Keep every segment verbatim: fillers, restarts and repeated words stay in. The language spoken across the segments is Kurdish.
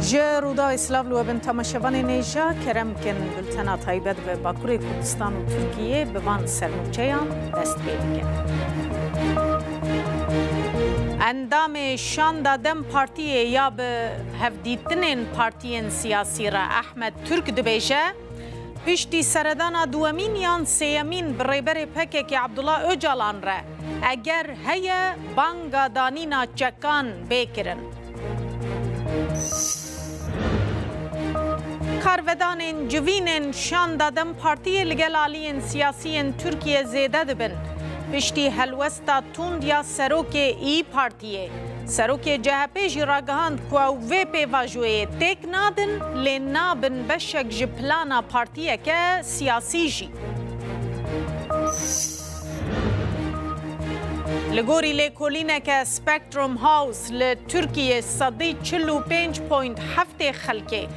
Ji Rûdawê silav li we bin temaşevanên hêja, kerem kin bultena taybet bi Bakurê Kurdistan û Tirkiyê bi van sernûçeyan dest pê bikin. Endamê şanda DEM Partiyê ya bi hevdîtinên partiyên siyasî re Ahmet Türk dibêje, piştî seredana duwemîn yan sêyemîn bi rêberê P K K Abdullah Ocalan re, eger heye, banga danîna çekan bê kirin. Karvedanên civînên şanda DEM Partiyê li gel aliyên siyasî yên Tirkiyê zêde dibin. Piştî helwesta tund ya serokê İYİ Partiyê, serokê C H P jî ragihand ku ew vê pêvajoyê têk nadin, lê nabin beşek ji plana partiyeke siyasî jî. Li gorî lêkolîneke Spectrum House, li Tirkiyê sedî çil û pênc point heftê xelkê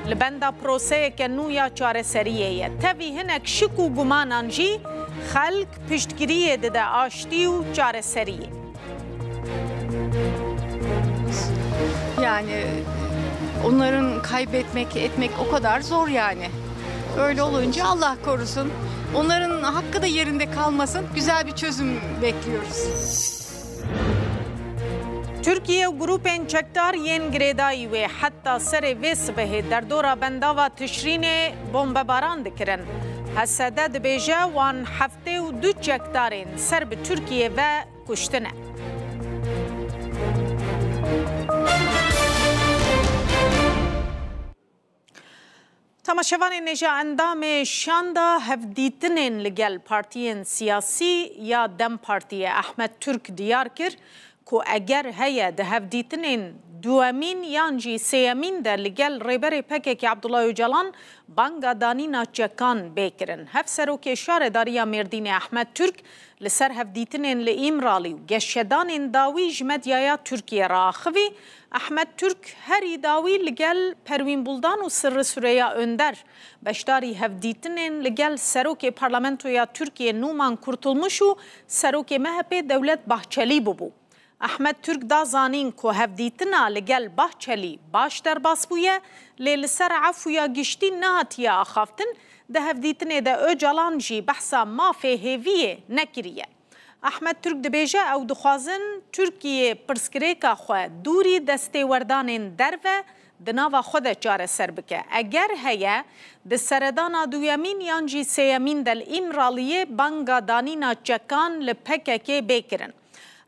li benda proseyeke nû ya çareseriyê ye. Tevî hinek şik û gumanan jî xelk piştgiriyê dide aştî û çareseriyê. Yani onların kaybetmek, etmek o kadar zor yani. Öyle olunca Allah korusun. Onların hakkı da yerinde kalmasın. Güzel bir çözüm bekliyoruz. Tirkiye û grûpên çekdar yên girêdayî wê heta serê vê sibehê derdora bendava Tişrînê bombebaran dikirin. H S D dibêje wan heftê û du çekdarên ser bi Tirkiye ve kuştine. Temaşevanên hêja, endamê şanda hevdîtinên li gel partiyên siyasî ya DEM Partiyê Ahmet Türk diyar kir ku eger heye di hevdîtinên duwemîn yan jî sêyemîn de li gel Rêberê P K K Abdullah Ocalan banga danîna çekan bê kirin. Hevserokê Şaredariya Mêrdînê Ahmet Türk li ser hevdîtinên li Îmralî û geşedanên dawî ji medyaya Tirkiyê re axivî. Ahmet Türk herî dawî li gel Perwîn Buldan û Sirri Süreyya Önder beşdarî hevdîtinên li gel Serokê Parlamentoya Tirkiyê Numan Kurtulmuş û Serokê M H P Devlet Bahçelî bûbû. Ahmet Türk da zanîn ku hevdîtina li gel Bahçelî baş derbas bûye, lê li ser efûya giştî nehatiye axaftin, di hevdîtinê de Ocalan jî behsa mafê hêviyê nekiriye. Ahmet Türk dibêje, ew dixwazin Tirkiye pirsgirêka xwe dûrî destêwerdanên derve di nava xwe de çareser bike. Eger heye, di seredana duyemîn yan jî sêyemîn de li Îmraliyê banga danîna çekan li P K K bê kirin.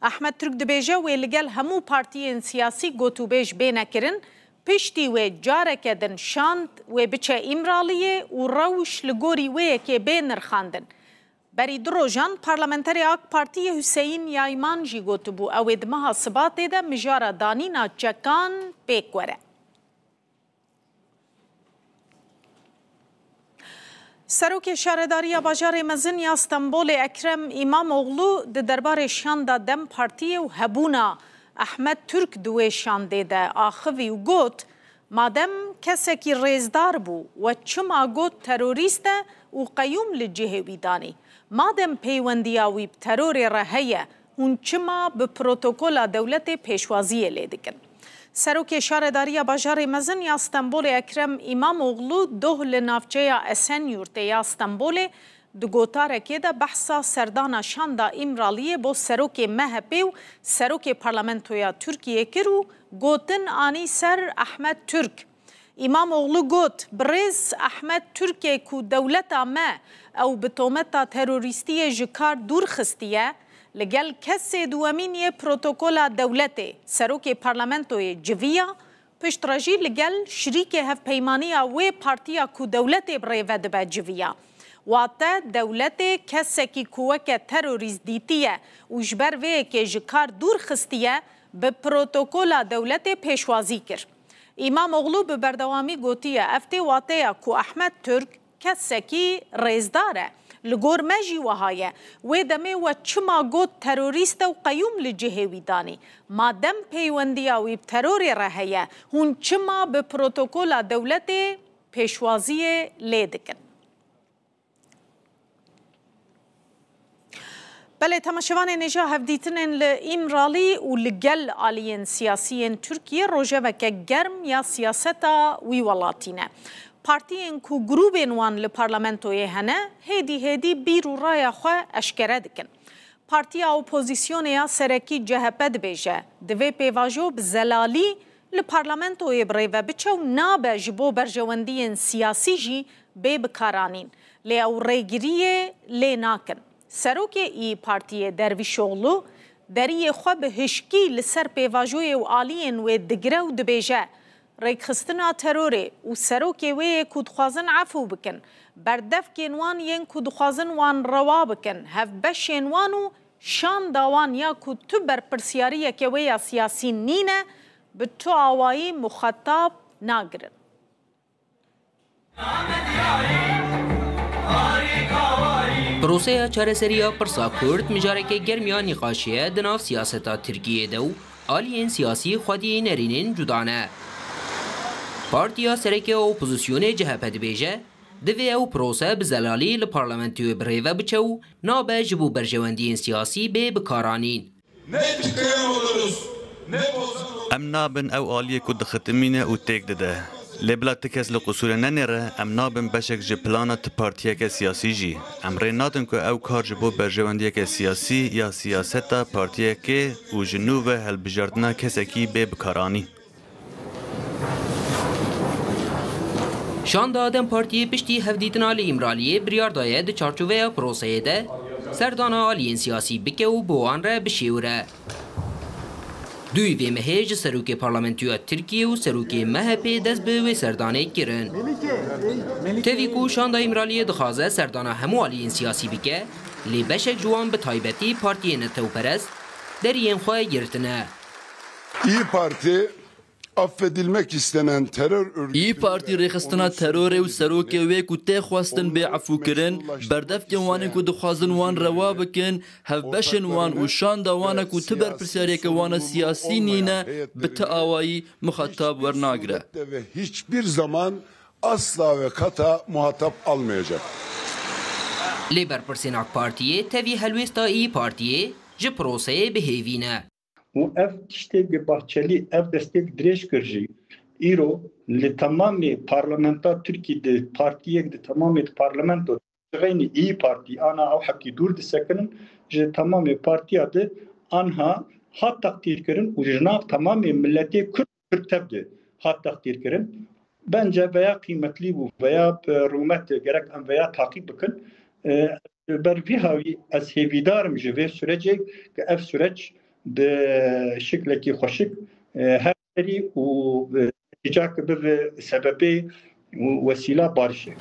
Ahmet Türk dibêje, wê li gel hemû partiyên siyasî gotûbêj bêne kirin, piştî wê careke din şand wê biçe Îmraliyê û rewş li gorî wê yekê bê nirxandin. Berî du rojan parlamenterê AK Partiyê Hüseyin Yayman jî gotibû, ew ê di meha Sibatê de mijara danîna çekan pêk were. Serokê Şaredariya Bajarê Mezin ya Stenbolê Ekrem Îmamoğlu di derbarê şanda DEM Partiyê û hebûna Ehmed Türk di wê şandê de axivî û got, madem kesekî rêzdar bû, we çima got terorîst e û qeyûm li cihê wî danî? Madem peywendiya wî bi terorê re heye, hûn çima bi protokola dewletê pêşwaziyê lê dikin? Serokê Şaredariya Bajarê Mezin ya Stenbolê Ekrem Îmamoğlu doh li navçeya Esenyurtê ya Stenbolê di gotarekê de behsa serdana şanda Îmraliyê bo serokê M H P û serokê Parlamentoya Tirkiyê kir û gotin anî ser Ehmed Türk. Îmamoğlu got, birêz Ehmed Türkê ku dewleta me ew bi tometa terorîstiyê ji kar dûr xistiye, li gel kesê duwemîn yê protokola dewletê, serokê parlamentoyê civiya, piştre jî li gel şirîkê hevpeymaniya wê partiya ku dewletê bi rê ve dibe civiya. Wate dewletê kesekî ku weke terorîst dîtiye û ji ber vê yekê ji kar dûr xistiye, bi protokola dewletê pêşwazî kir. Îmamoğlu bi berdewamî gotiye, ev tê wateya ku Ehmed Türk kesekî rêzdar e. Li gor me jî wiha ye. Wê demê we çima got terorîst e û qeyûm li cihê wî danî? Madem peywendiya wî bi terorê re heye, hûn çima bi protokola dewletê pêşwaziyê lê dikin? Belê, temaşevanên hêja, hevdîtinên li Îmralî û li gel aliyên siyasî yên Tirkiyê rojeveke germ ya siyaseta wî welatî ne. Partiyên ku grûbên wan li parlamentoyê hene, hêdî hêdî bîr û raya xwe eşkere dikin. Partiya opozîsyonê ya serekî C H P dibêje, di vê pêvajo bi zelalî li parlamentoyê bi rê ve biçe û nabe ji bo berjewendiyên siyasî jî bê bikaranîn. Lê ew rêgiriyê lê nakin. Serokê İYİ Partiyê Dervişoğlu deriyê xwe bi hişkî li ser pêvajoyê û aliyên wê digire û dibêje, rêkxistina terorê û serokê wê yê ku dixwazin efû bikin, berdevkên wan yên ku dixwazin wan rewa bikin, hevbeşên wan û şanda wan ya ku tu berpirsiyariyeke wê ya siyasî nîne, bi tu awayî muxatab nagirin. Proseya çareseriya pirsa Kurd mijareke germ ya nîqaşê ye di nav siyaseta Tirkiyê de û aliyên siyasî xwedî nerînên cuda ne. Partiya sereke opozisyonê C H P dibêje, divê ew prose bi zelalî li parlamentoyê bi rê ve biçe û nabe ji bo berjewendiyên siyasî bê bikaranîn. Ne tıkayan oluruz, ne bozan oluruz. Em nabin ew aliyê ku dixitimîne û têk dide. Lê bila ti kes li qusûrê nenêre, em nabin beşek ji plana ti partiyeke siyasî jî. Em rê nadin ku ew kar ji bo berjewendiyeke siyasî ya siyaseta partiyekê û ji nû ve hilbijardina kesekî bê bikaranîn. Şanda DEM Partiyê piştî hevdîtina li Îmraliyê biryar daye di çarçoveya proseyê de serdana aliyên siyasî bike û bi wan re bişêwire. Duyî vê mehê ji serokê Parlamentoya Tirkiyê û serokê M H P dest bi wê serdanê kirin. Tevî ku şanda Îmraliyê dixwaze serdana hemû aliyên siyasî bike, lê beşek ji wan, bi taybetî partiyên netewperest, deriyên xwe girtine. İYİ Parti affedilmek istenen terör örgütünü İYİ Partî rêxistina terorê û serokê wê ku tê xwestin bê efûkirin, berdevkên wan ên ku dixwazin wan rewa bikin, hevbeşên wan û şanda wan e ku ti berpirsiyariyeke wan e siyasî nîne, bi ti awayî muxatab wernagire. Ve hiçbir zaman asla ve kata muhatap almayacak. Lê berpirsên AK Partiyê tevî helwêsta İYİ Partiyê ji proseyê bi hêvî ne. Û ev tiştê bi Bahçelî ev destêk dirêj kir jî, îro li temamê parlamenta Tirkî di partiyek di temamê di parlamento jixeynî İYİ Partî ana ew heptî dûr disekinin, ji temamê partiya di anha hat teqdîrkirin û ji nav temamê miletê Kurd, Kurd tev di hat teqdîrkirin. Bence veya qîmetlî bû, veya bi rûmet gerek em veya taqîb bikin. E, ber vî hawî ez hêvîdar im ji vê sürecê, ke ev süreç bi şiklekî xweşik, e, her serî û, e, netîcak bibe sebebê û wesîla barişê.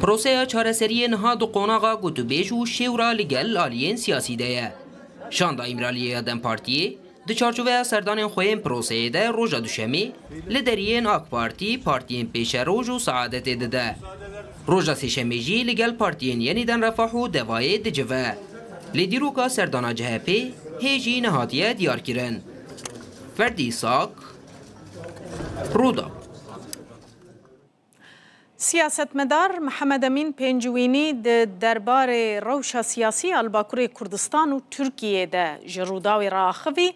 Proseya çareseriyê niha di qonaxa gotûbêj û şêwra li gel aliyên siyasî de ye. Şanda Îmraliyê ya DEM Partiyê di çarçoveya serdanên xwe yên proseyê de roja Duşemê li deriyên AK Partî, partiyên Pêşeroj û Saadetê dide. Roja Sêşemê jî li gel partiyên Yenîden Refah û Devayê dicive. Lê dîroka serdana C H P hê jî nehatiye diyarkirin. Ferdî Sak, Rûda. Siyasetmedar Mihemed Emîn Pêncwînî di derbarê rewşa siyasî ya li Bakurê Kurdistan û Tirkiyê de ji Rûdawê re axivî,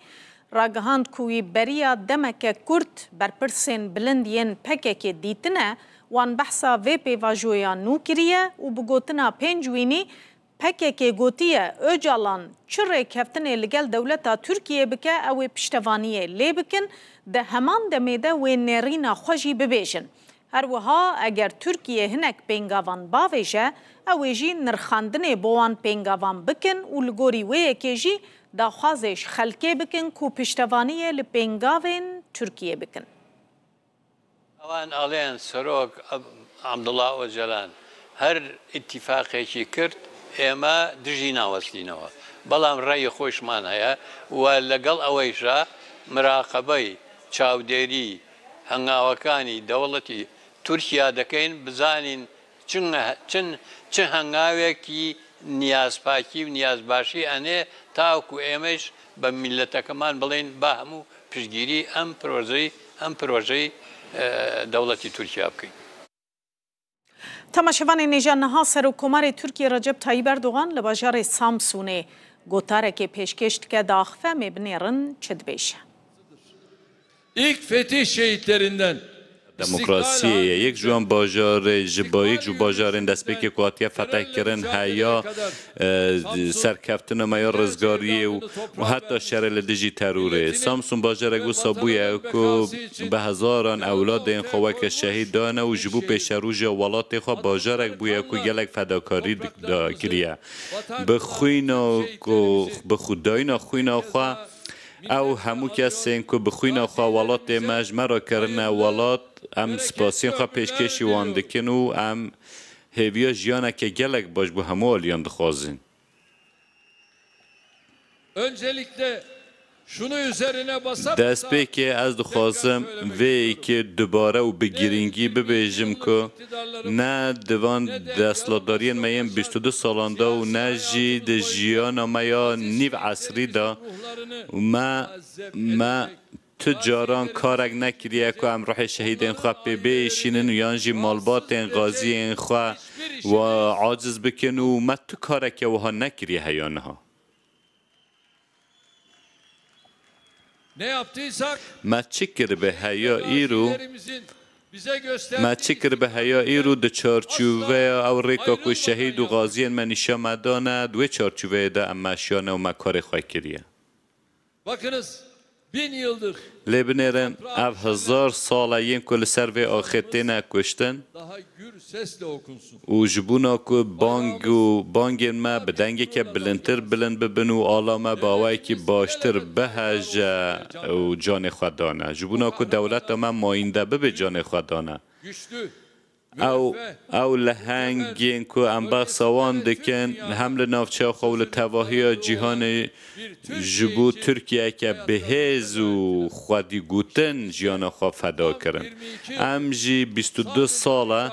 ragihand ku wî beriya demeke kurt berpirsên bilind yên P K K dîtine, wan behsa vê pêvajoya nû kiriye û bi gotina Pêncwînî, P K K gotiye, Ocalan çi rêkeftinê li gel dewleta Tirkiyê bike, ew ê piştevaniyê lê bikin, di heman demê de wê nêrîna xwe jî bibêjin. Her wiha eger Tirkiye hinek pêngavan bavêje, ew ê jî nirxandinê bo wan pêngavan bikin û li gorî wê yekê jî daxwazê ji xelkê bikin ku piştevaniyê li pêngavên Tirkiyê bikin. ئەوان ئەڵێن سەرۆک عەب-، عەبدوڵا ئۆجەلان هەر ئیتیفاقێکی کرد، ئێمە دژی ناوەستینەوە. بەڵام ڕێی خۆشمان هەیە و لەگەڵ ئەوەیشا مراقەبەی چاودێری هەنگاوەکانی دەوڵەتی تورکیا دەکەین، بزانین چ، چ، چ هەنگاوێکی نیازپاکی و نیازباشی ئەنێ، تاوەکو ئێمەش بە میللەتەکەمان بڵێین با هەموو پشتگیری ئەم پرۆژەی، ئەم پرۆژەی، ئە، دەوڵەتی تورکیا بکەین. Temaşevanên hêja, niha Serokkomarê Tirkiyê Recep Tayyip Erdogan li bajarê Samsûnê gotarekê pêşkêş dike, diaxive em ê binêrin çi dibêje. İlk fetih şehitlerinden. Demokrasiyê ye. Yek ji wan bajarê, ji bo yek ji bajarên destpêkê ku hatiye fetehkirin heya, e, serkeftina me ya rizgariyê û, û heta şerê li dijî terorê. Samsun bajarek wisa bûye ku bi hezaran ewladên xwe weke şehîd dane û ji bo pêşerûja welatê xwe bajarek bûye ku gelek fedakarî dik-, da-, kiriye. Bi xwîna ku, bi xwedayîna xwîna xwe, ew hemû kesên ku bi xwîna xwe welatê me ji me re kirine welat, em spasiyên xwe pêşkêşî wan dikin û em hêviya jiyaneke gelek baş bo hemû aliyan dixwazin. Öncelikle şunu üzerine basarak da Destpêkê ez dixwazim vê yekê dubare û bi girîngî bibêjim ku ne di van desthilatdariyên me yên bîst û du salan de û ne jî di jiyana me ya nîv esrî de me, me tu caran karek nekiriye ku em ruhê şehîdên xwe pê biêşînin û yan jî malbatên gaziyên xwe wa aciz bikin û me tu kareke wiha nekiriye heya niha. Ne yaptıysak Me çi kiribe heya îro? gazilerimizin bize gösterdiği Me çi kiribe heya îro di çarçoveya ew rêka ku şehîd û gaziyên me nîşan me dane, di wê çarçoveyê de em meşiyane û me karê xwe kiriye. Bakınız, bin yıldır Lê binêrin, ev hezar sal e yên ku li ser vê axê têne kuştin daha gür sesle okunsun. û ji bona ku bang û bangên me bi dengeke bilindtir bilind bibin û ala me bi awayekî baştir biheje û canê xwe dane. Ji bona ku dewleta me mayînde bibe canê xwe dane. Güçlü, Ew, müreffeh, ew lehengên ku em behsa wan dikin, hem li navçeya xwe û li tevahiya cîhanê ji bo Tirkiyeyeke bihêz û xwedîgotin jiyana xwe feda kirin. Em jî bîst û du sal e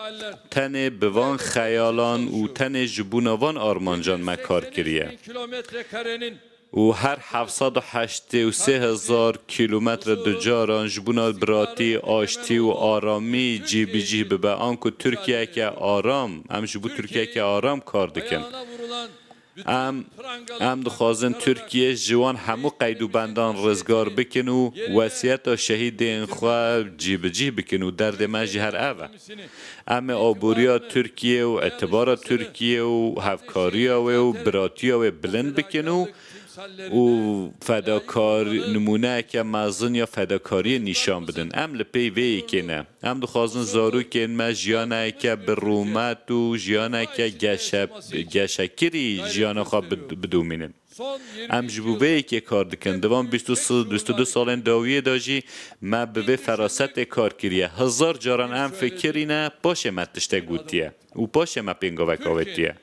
tenê bi van xeyalan û tenê ji bona van armancan me kar kiriye. kilometre karenin û her heft sed û heştê û sê hezar kîlometre ducaran ji bona biratî, aştî û aramî cîbicîh bibe, anku Tirkiyeyeke aram, em ji bo Tirkiyeyeke aram kar dikin. ayağına vurulan Em, em dixwazin Tirkiye ji wan hemû qeyd û bendan rizgar bikin û wesiyeta şehîdên xwe cîbicîh bikin û derdê me jî her ev e. Em ê aboriya Tirkiye û îtibara Tirkiye û hevkariya wê û biratiya wê bilind bikin û û fedakar nimûneyeke mezin ya fedakariyê nîşan bidin. Em li pey vê yekê ne. Em dixwazin zarokên me jiyaneke bi rûmet û jiyaneke geşe-, geşekirî jiyana xwe bid-, bidomînin. Em ji bo vê yekê kar dikin. Di van bîst û du salên dawiyê de jî me bi vê ferasetê kar kiriye. Hezar caran em fikirîne, paşê me tiştek gotiye û paşê me pêngavek avêtiye.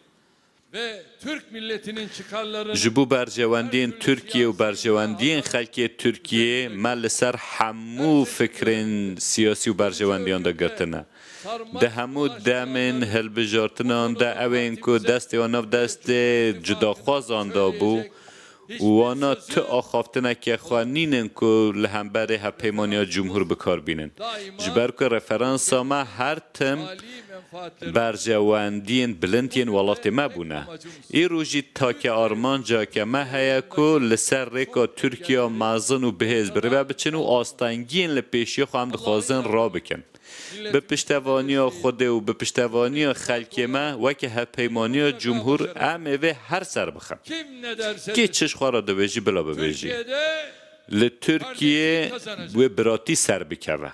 ve Türk milletinin çıkarlarını Ji bo berjewendiyên Tirkiye û berjewendiyên xelkê Tirkiyê me li ser hemû fikrên siyasî û berjewendiyan de girtine. Di hemû demên hilbijartinan de ew ên ku destê wan nav destê cudaxwazan de bû û wana tu axaftineke xwe nînin ku li hemberê Hevpeymaniya Cumhur bi kar bînin. Ji ber ku referansa me her tim berjewendiyên bilind yên welatê me bûne. Îro jî take armanceke me heye ku li ser rêka Tirkiya mezin û bihêz bi rê ve biçin û astengiyên li pêşiya xwe em dixwazin rabikin. Bi piştevaniya Xwedê û bi piştevaniya xelkê me weke Hevpeymaniya Cumhur em ê vê her ser bixin. Kê çi ji xwe re dibêjî bila bibêjî. Li Tirkiyê wê biratî ser bikeve.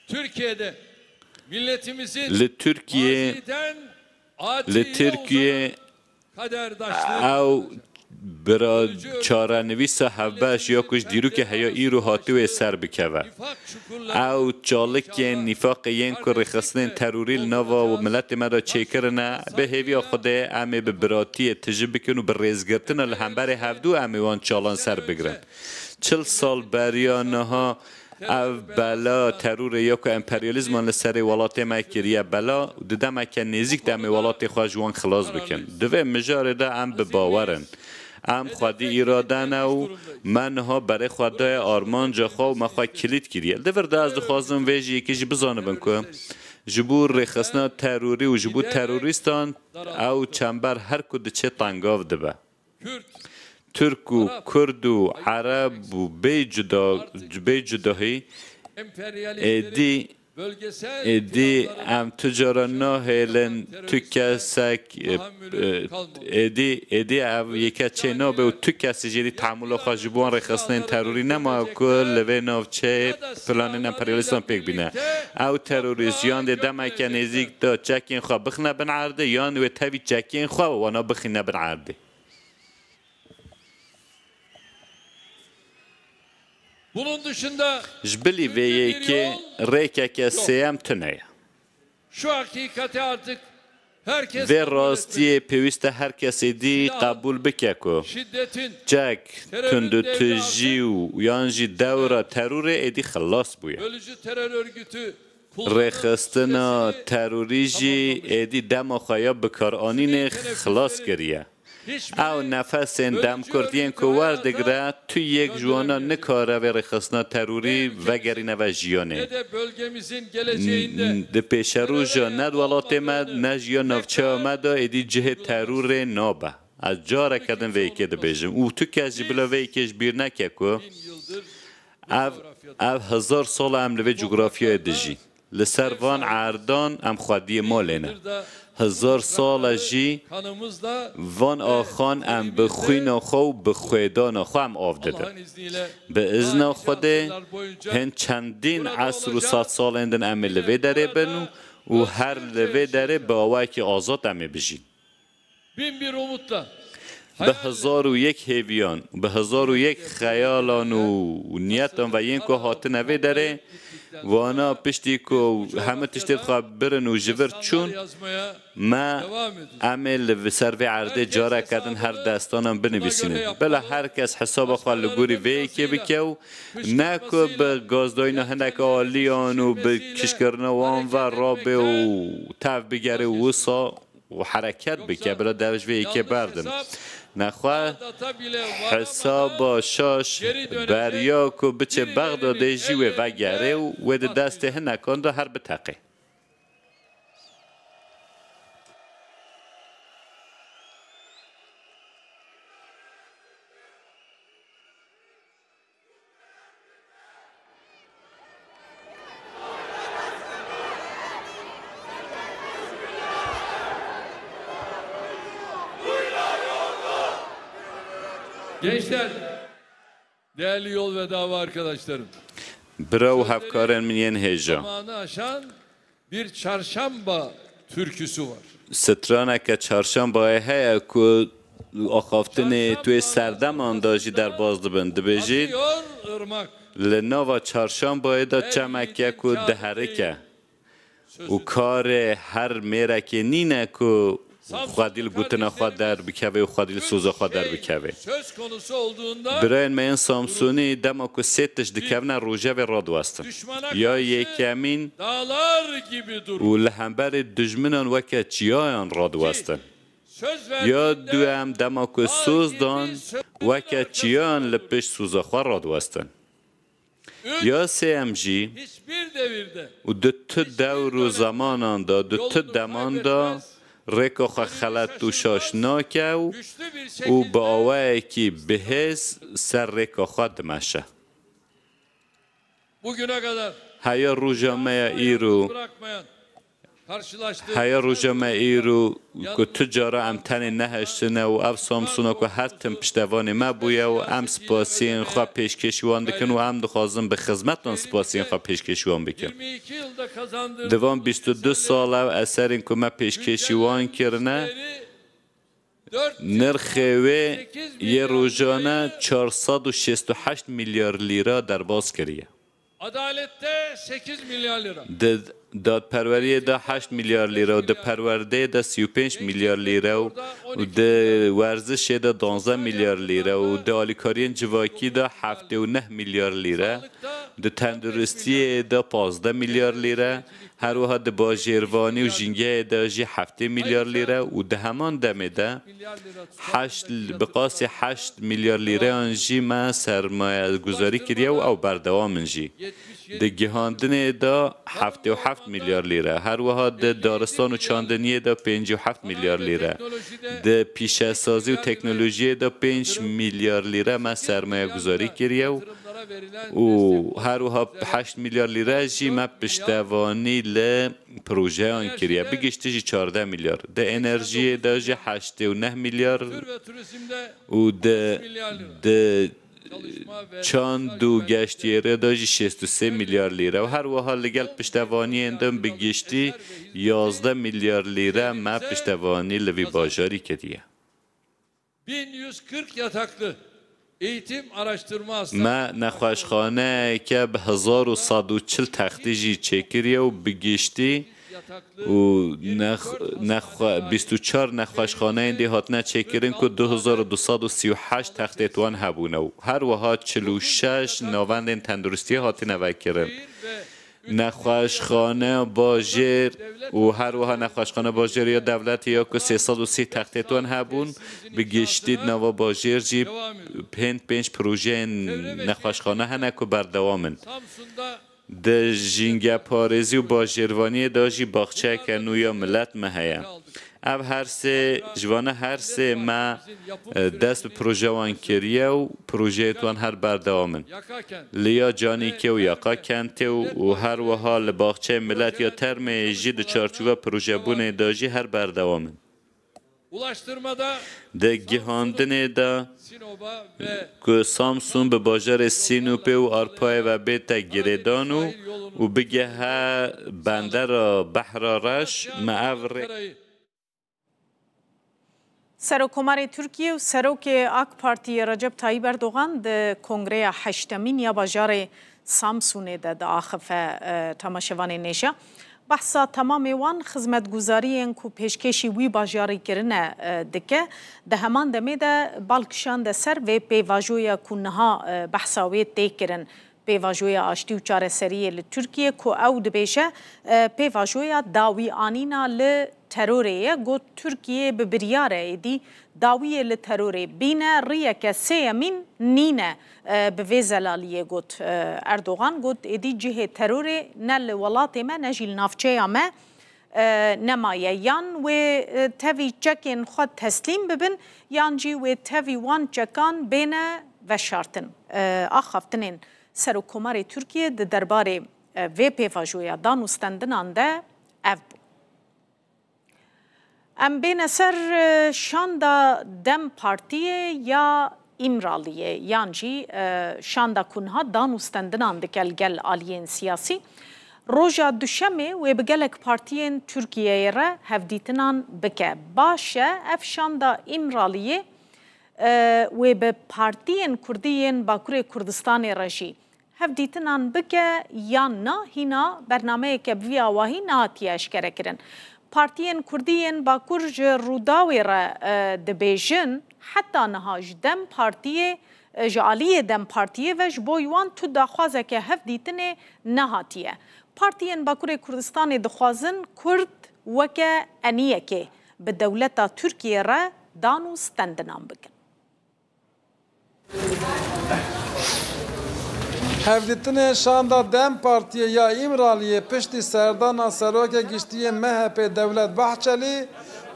Türkiye'de milletimizin Li Tirkiyê, maziden adil li Tirkiyê kaderdaşlığı ew bira çarenivîsa hevbeş ya ku ji dîrokê heya îro hatibû ser bikeve. Ew çalikên nîfaqê yên ku rêxistinên terorî li nava û miletê me de çêkirine, bi hêviya Xwedê em ê bi biratiyê tije bikin û bi rêzgirtina li hemberê hevdû em ê wan çalan ser bigrin. Çil sal beriya niha ev bela terorê ya ku emperyalîzman li serê welatê me kiriye bela û di demeke nêzîk de em ê welatê xwe ji wan xilas bikin. Di vê mijarê de em bi bawer in. Em xwedî îrade ne û me niha berê xwe daye armanca xwe û me xwe kilît kiriye. Li vir de ez dixwazim vê jî yekê jî bizanibin ku ji bo rêxistina terorî û ji bo terorîstan ew çember her ku diçe tengav dibe. Tirk û Kurd û Ereb û bê cuda, bê cudahî êdî, êdî em tu cara nahêlin tu kesek, e, e, êdî, êdî ev yeke çê nabe û tu kesî jî êdî tehemûla xwe ji bo wan rêxistinên terorî nema ku li vê navçeyê planên emperyalîstan pêk bîne. Ew terorîst yan dê demeke nêzîk de çekên xwe bixine bin erdê yan wê tevî çekên xwe wana bixîne bin erdê. Bunun dışında Ji bilî vê yekê rêkeke sêyem tune ye. Şu hakikati artık herkes Vê kabul rastiyê etmeli. Pêwîst e her kes êdî Silahın, qebûl bike ku şiddetin, çek, terörün tundûtijî devrinde û yan jî dewra terorê êdî xilas bûye. Bölücü terör örgütü Rêxistina terorî jî êdî dema xwe ya bikaranînê xilas kiriye. Ew nefesên demkurt yên ku werdigre, tu yek ji wana nikare vê rêxistina terorî vegerîne ve jiyanê. Di pêşeroja ne di welatê me, ne ji ya navçeya me de êdî cihê terorê nabe. Ez careke din vê yekê dibêjim û tu kes jî bila vê yekê ji bîr neke ku ev, ev hezar sal e em li vê cografyayê dijîn. Li ser van erdan em xwediyê malê ne. Hezar sal e jî van axan em bi xwîna xwe û bi xwêdana xwe em av didin. Bi izna Xwedê hin çendîn esr û sed salên din em ê li vê derê bin û, û her li vê derê bi awayekî azad em ê bijîn. Bin bir umutla. Bi hezar û yek hêviyan, bi hezar û yek xeyalan û niyetan ve yên ku hatine vê derê, wana piştî ku hemû tiştê xwe birin û ji vir çûn, me em ê li vi-, ser vê erdê careke din her destanan binivîsînin. Bila her kes hesaba xwe li gorî vê yekê bike û ne ku bi gazdayîna hinek aliyan û bi kişkirina wan ve rabe û tev bigere û wisa û hereket bike, bila dev ji vê yekê berdin. Nexwe hesaba şaş beriya ku biçe Bexdadê jî wê vegere û wê di destê hinekan de her biteqe. Gençler, değerli yol ve dava arkadaşlarım. Bira û hevkarên min yên hêja. Zamanı aşan bir çarşamba türküsü var. Straneke çarşambayê heye ku axaftinê tu yê serdeman de jî derbas dibin. Dibêjî, Akıyor ırmak. Li nava çarşambayê de çemeke ku diherike û karê her mêrekê nîne ku xwedî li gotina xwe derbikeve û xwedî li soza xwe derbikeve. Söz konusu olduğunda Birayên me yên Samsûnî dema ku sê tişt dikevine rojevê radiwestin. Ya yekemîn û li hemberî dijminan weke çiyayan radiwestin. Ya duem dema ku soz dan weke çiyayan li pişt soza xwe radiwestin. Ya sêyem jî, û di tu dewr û zemanan de, di tu deman de rêka xwe xelet û şaş nake û, û bi awayekî bihêz ser rêka xwe dimeşe. Heya roja me ya îro, Heya roja me îro ku tu cara em tenê nehiştine û ev Samsûna ku her tim piştevanê me bûye û em spasiyên xwe pêşkêşî wan dikin û em dixwazin bi xizmetan spasiyên xwe pêşkêşî wan bikin. Di van bîst û du sal ev eserên ku me pêşkêşî wan kirine, nirxê wê yê rojane çar sed û şêst û heşt milyar lîra derbas kiriye. Adalette sekiz milyar lira. Di dadperweriyê de heşt milyar lîre û di perwerdeyê de sî û pênc milyar lîre û, û di werzişê de duwazdeh milyar lîre û di alîkariyên civakî de heftê û neh milyar lîre, di tenduristiyê de pazdeh milyar lîre, Her wiha di bajêrvanî û jîngehê de jî heftê milyar lîre û di heman demê de heşt, bi qasî heşt milyar lîreyan jî me sermayeguzarî kiriye û ew berdewam in jî. Di gihandinê de heftê û heft milyar lîre, her wiha di daristan û çandiniyê de pêncî û heft milyar lîre, di pîşesazî û teknolojiyê de pênc milyar lîre me sermayeguzarî kiriye û û her wiha heşt milyar lîre jî me piştevanî li projeyan kiriye. Bi giştî jî çardeh milyar. Di enerjiyê de jî heştê û neh milyar û di, di çand û geştiyê re de jî şêst û sê milyar lîre. Û her wiha li gel piştevaniyên din bi giştî yazdeh milyar lîre me piştevanî li vî bajarî kiriye. Bin yüz kırk yataklı eğitim araştırma hastanesi. Me nexweşxaneyeke bi hezar û sed û çil textî jî çêkiriye û bi giştî û nex-, nexwe-, bîst û çar nexweşxaneyên dî hatine çêkirin ku du hezar û du sed û sî û heşt textê wan hebûne û her wiha çil û şeş navendên tenduristiyê hatine vekirin. Nexweşxane bajêr û her wiha nexweşxane bajêr ya dewletê ya ku sê sed û sî textê wan hebûn, bi giştî di nava bajêr jî pênc, pênc projeyên nexweşxane hene ku berdewam in. Di jîngeparêzî û bajêrvaniyê de jî baxçeyeke nû ya milet me heye. Ev her sê, ji vana her sê me, e, dest bi proje wan kiriye û projeyê wan her berdewam in. Li ya Canîkê û Yaka Kentê û, û her wiha li baxçeyê milet ya Termeyê jî di çarçoveya projebûnê de jî her berdewam in. Di gihandinê de ku Samsûn bi bajarê Sînopê û Arpayê ve bête girêdan û, û bigehe bendera Behra Reş, me ev rê Serokkomarê Tirkiyê û Serokê AK Partiyê Recep Tayyip Erdogan di kongreya heştemîn ya bajarê Samsûnê de diaxife, e, temaşevanên hêja. Behsa temamê wan xizmetguzariyên ku pêşkêşî wî bajarî kirine, e, dike. Di heman demê de bal kişande ser vê pêvajoya ku niha, e, behsa wê tê kirin. Pêvajoya aştî û çareseriyê li Tirkiyê ku ew dibêje, e, pêvajoya dawîanîna li terorê ye. Got, Tirkiye bi biryar e êdî dawiyê li terorê bîne, riyeke sêyemîn nîne, e, bi vê zelaliyê got, e, Erdogan. Got, êdî cihê terorê ne li welatê me ne jî li navçeya me, e, nemaye. Yan wê, e, tevî çekên xwe teslîm bibin, yan jî wê tevî wan çekan bêne veşartin. E, axaftinên Serokkomarê Tirkiyê di derbarê, e, vê pêvajoya dan û stendinan de ev bû. Em bêne ser, e, şanda DEM Partiyê ya Îmraliyê, yan jî, e, şanda ku niha dan û stendinan dike li gel aliyên siyasî. Roja Duşemê wê bi gelek partiyên Tirkiyeyê re hevdîtinan bike. Baş e, ev şanda Îmraliyê, e, wê bi partiyên kurdî yên Bakurê Kurdistanê re jî hevdîtinan bike yan na, hîna bernameyeke bi vî awahî nehatiye eşkerekirin. Partiyên kurdî yên Bakur ji Rûdawê re, e, dibêjin, heta niha ji DEM Partiyê, e, ji aliyê DEM Partiyê ve ji bo wan tu daxwazeke hevdîtinê nehatiye. Partiyên Bakurê Kurdistanê dixwazin Kurd weke eniyekê bi dewleta Tirkiyê re dan û stendinan bikin. Hevdîtinên şanda DEM Partiyê ya Îmraliyê piştî serdana Serokê Giştî yê M H P Devlet Bahçelî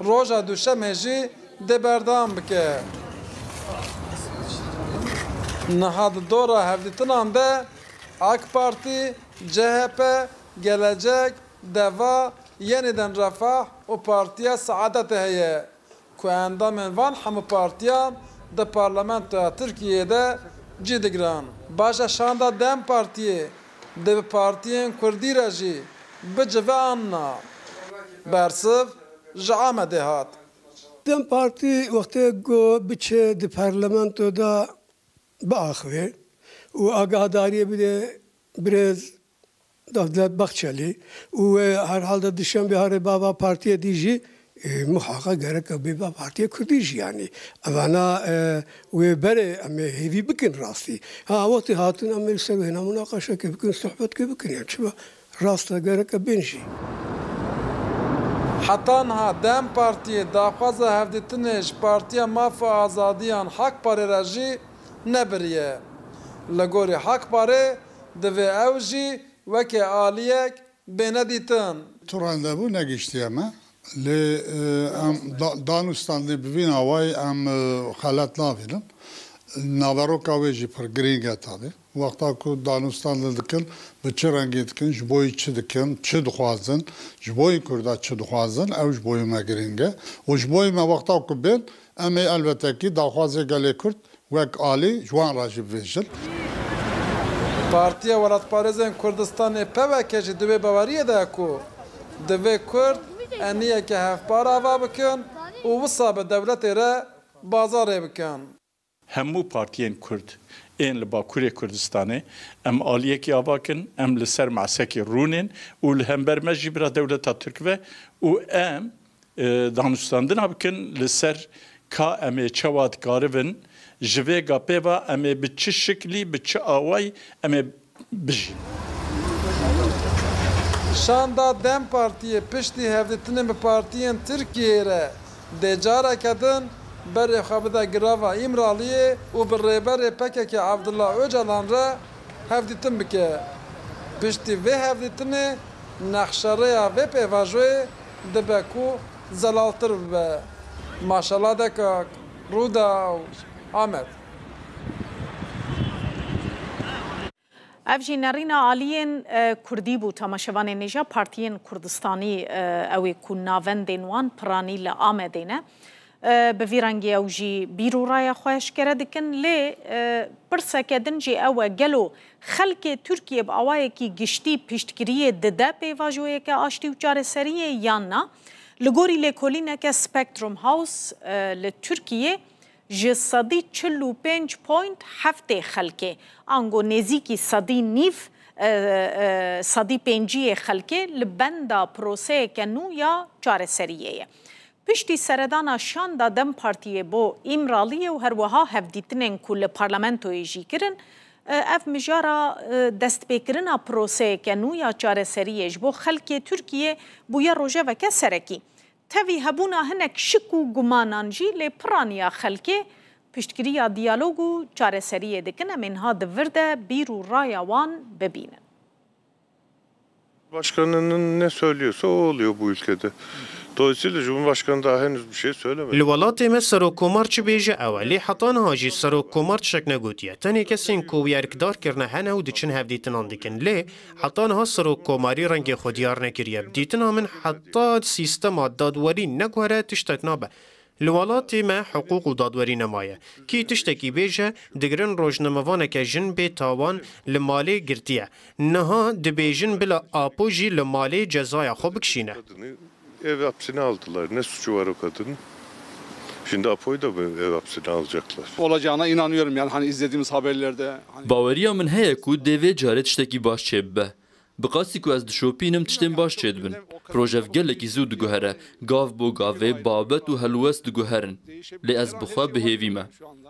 roja Duşemê jî dê berdewam bike. Niha di dora hevdîtinan de AK Partî, C H P, Gelecek, Deva, Yeniden Refah û Partiya Saadetê heye. Ku endamên van hemû partiyan di parlamentoya Tirkiyeyê de cî digiran. Baş e, şanda DEM Partiyê dê bi partiyên kurdî re jî bicive an na? Bersiv ji Amedê hat. DEM Partî wextê ku biçe di parlamento de biaxive û agahdariyê bide birêz Devlet Bahçelî û wê herhalde Duşemê harê bava partiyê dî jî, e, muhaqa gerek bê ba partiyê kurdî jî, yanî. Evana, e, wê berê em ê hêvî bikin rastî. Ha, wextê hatin em ê li ser wê hêna munaqeşekê bikin, sohbetkê bikin, yani çima? Rast e, gereke bên jî. Heta niha DEM Partiyê daxwaza hevdîtinê ji Partiya Maf û Azadiyan Hak Parê re jî nebiriye. Li gorî Hak Parê divê ew jî weke aliyek bêne dîtin. Tu rendevû negihiştiye me, lê, e, em da-, danûstandê bi vîn awayî em, e, xelet navînin. Naveroka wê jî pir girîng e tabi. Wexta ku danûstandin dikin, bi çi rengî dikin, ji bo yî çi dikin, çi dixwazin, ji bo yî Kurda çi dixwazin, ew ji bo yî me girîng e. Û ji bo yî me wexta ku bên, em ê elbetekî daxwazê gelê Kurd wek alî ji wan re jî bibêjin. Partiya Welatparêzên Kurdistanê P W K jî di wê baweriyê de ye ku divê Kurd eniyeke hevpar ava bikin û wisa bi dewletê re bazarê bikin. Hemû partiyên Kurd ên li Bakurê Kurdistanê em aliyekî ava kin, em li ser mesekê rûnên û li hember me jî bila dewleta Tirk ve û em, e, danûstandina bikin li ser ka em ê çawa dikaribin ji vê gapê ve em ê bi çi şiklî, bi çi awayî em ê bijîn. Şanda DEM Partiyê piştî hevdîtinên bi partiyên Tirkiyeyê re dê careke din berê xwe bide girava Îmraliyê û bi rêberê P K K Abdullah Ocalan re hevdîtin bike. Piştî vê hevdîtinê nexşerêya vê pêvajoyê dibe ku zelaltir bibe. Maşala Dekak, Rûdaw, Amed. Ev jî nerîna aliyên, e, kurdî bû. Temaşevanên hêja, partiyên Kurdistanî, e, ew ê ku navendên wan piranî li Amedê ne. E, bi vî rengî ew jî bîr û raya xwe eşkere dikin. Lê, e, pirseke din jî ew e, gelo xelkê Tirkiyê bi awayekî giştî piştgiriyê dide pêvajoyeke aştî û çareseriyê yan na? Li gorî lêkolîneke Spectrum House, e, li Tirkiyê, ji sedî çil û pênc point heftê xelkê, ango nêzîkî sedî nîv, e, e, sedî pênciyê xelkê li benda proseyeke nû ya çareseriyê ye. Piştî seredana şanda DEM Partiyê bo Îmraliyê û herwiha hevdîtinên ku li parlamentoyê jî kirin, e, ev mijara, e, destpêkirina proseyeke nû ya çareseriyê ji bo xelkê Tirkiyê bûye rojeveke serekî. Tevî hebûna hinek şik û gumanan jî, lê piraniya xelkê piştgiriya diyalog û çareseriyê dikin. Em ê niha di vir de bîr û raya wan bibînin. Başkanının ne söylüyorsa o oluyor bu ülkede. Dolayısıyla Cumhurbaşkanı daha henüz bir şey söylemedi. Li welatê me serokkomar çi bêje ew e, lê heta niha jî serokkomar tiştek negotiye. Tenê kesên ku wî erkdar kirine hene û diçin hevdîtinan dikin. Lê heta niha serokkomarî rengê xwe diyar nekiriye. Bi dîtina min heta sîstema dadwerî neguhere tiştek nabe. Li welatê me hiqûq û dadwerî nemaye. Kî tiştekî bêje, digirin rojnamevaneke jin bê tawan li malê girtiye. Niha dibêjin bila Apo jî li malê cezaya xwe bikişîne. Ev hapsine aldılar. Ne suçu var o kadının? Şimdi Apo'yu da mı ev hapsine alacaklar? Olacağına inanıyorum yani hani izlediğimiz haberlerde. Hani... Baweriya min heye ku dê vê carê tiştekî baş çêbibe. Bi qasî ku ez dişopînim tiştên baş çêdibin. Projev gelekî zû diguhere. Gav bo gavê babet û helwest diguherin. Lê ez bi xwe bi hêvî me.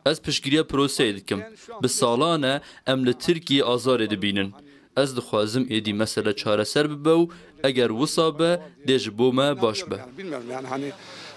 Ez piştgiriya proseyê dikim. Bi salan e em li Tirkiyê azarê dibînin. Ez dixwazim êdî mesele çareser bibe û eger wisa be dê ji bo me baş be. Bilmiyorum yani hani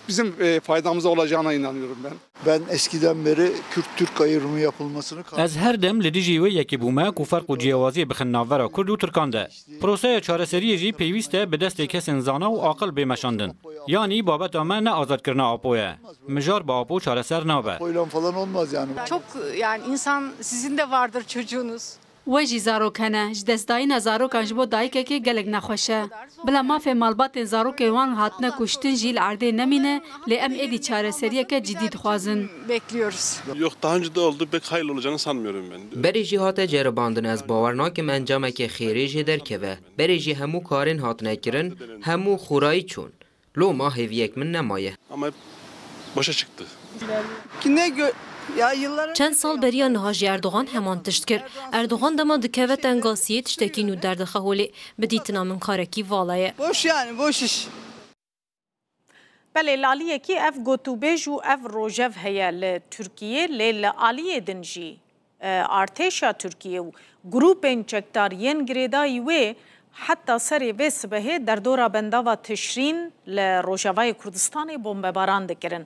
bizim e, faydamıza olacağına inanıyorum ben. Ben eskiden beri Kürt-Türk ayrımı yapılmasını... Ez her dem li dijî wê yekê bûme ku ferq û ciyawaziyê bixin navbera Kurd û Tirkan de. Proseya çareseriyê jî pêwîst e bi destê kesên zana û aqil bê meşandin. Yanî babeta me ne azadkirina Apo ye. Mijar bi Apo çareser nabe. Apo'yla falan olmaz yani. Çok yani insan, sizin de vardır çocuğunuz. We jî zarok hene. Ji destdayîna zarokan ji bo dayikekê gelek nexweş e. Bila mafê malbatên zarokên wan hatine kuştin jî li erdê nemîne, lê em êdî çareseriyeke cidî dixwazin. Bekliyoruz. Yok, daha önce de oldu, pek hayırlı olacağını sanmıyorum ben. Berê jî hate ceribandin, ez bawer nakim encameke xêrê jê derkeve. Berê jî hemû karên hatine kirin, hemû xurayî çûn. Loma hêviyek min nemaye. Ama hep boşa çıktı. Çend sal beriya niha jî Erdogan heman tişt kir. Erdogan dema dikeve tengasiyê tiştekî nû derdixe holê. Bi dîtina min karekî vala ye. Boş yani, boş iş. Belê, li aliyekî ev gotûbêj û ev rojev heye li Tirkiyê, lê li aliyê din jî, e, artêşa Tirkiyê û grûpên çekdar yên girêdayî wê heta serê vê sibehê derdora bendava Tişrîn li Rojavayê Kurdistanê bombebaran dikirin.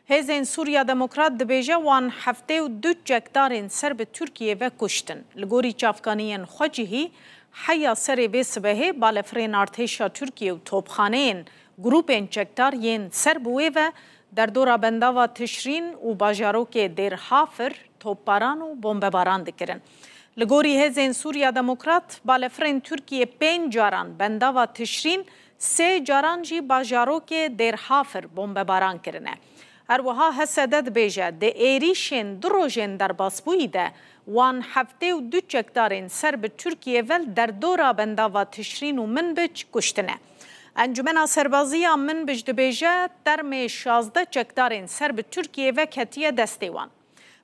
Hêzên Sûriya Demokrat dibêje wan heftê û du çekdarên ser bi Tirkiyê ve kuştin. Li gorî çavkaniyên xwecihî, heya serê vê sibehê balefirên artêşa Tirkiyê û topxaneyên grûpên çekdar yên ser bi wê ve derdora bendava Tişrîn û bajarokê Dêr Hafir topbaran û bombebaran dikirin. Li gorî Hêzên Sûriya Demokrat, balefirên Tirkiyê pênc caran bendava Tişrîn, sê caran jî bajarokê Dêr Hafir bombebaran kirine. Her wiha H S D dibêje, di êrîşên du rojên derbasbûyî de wan heftê û du çekdarên ser bi Tirkiyê ve li derdora bendava Tişrîn û Minbic kuştine. Encûmena Serbazî ya Minbic dibêje, termê şazdeh çekdarên ser bi Tirkiyê ve ketiye destê wan.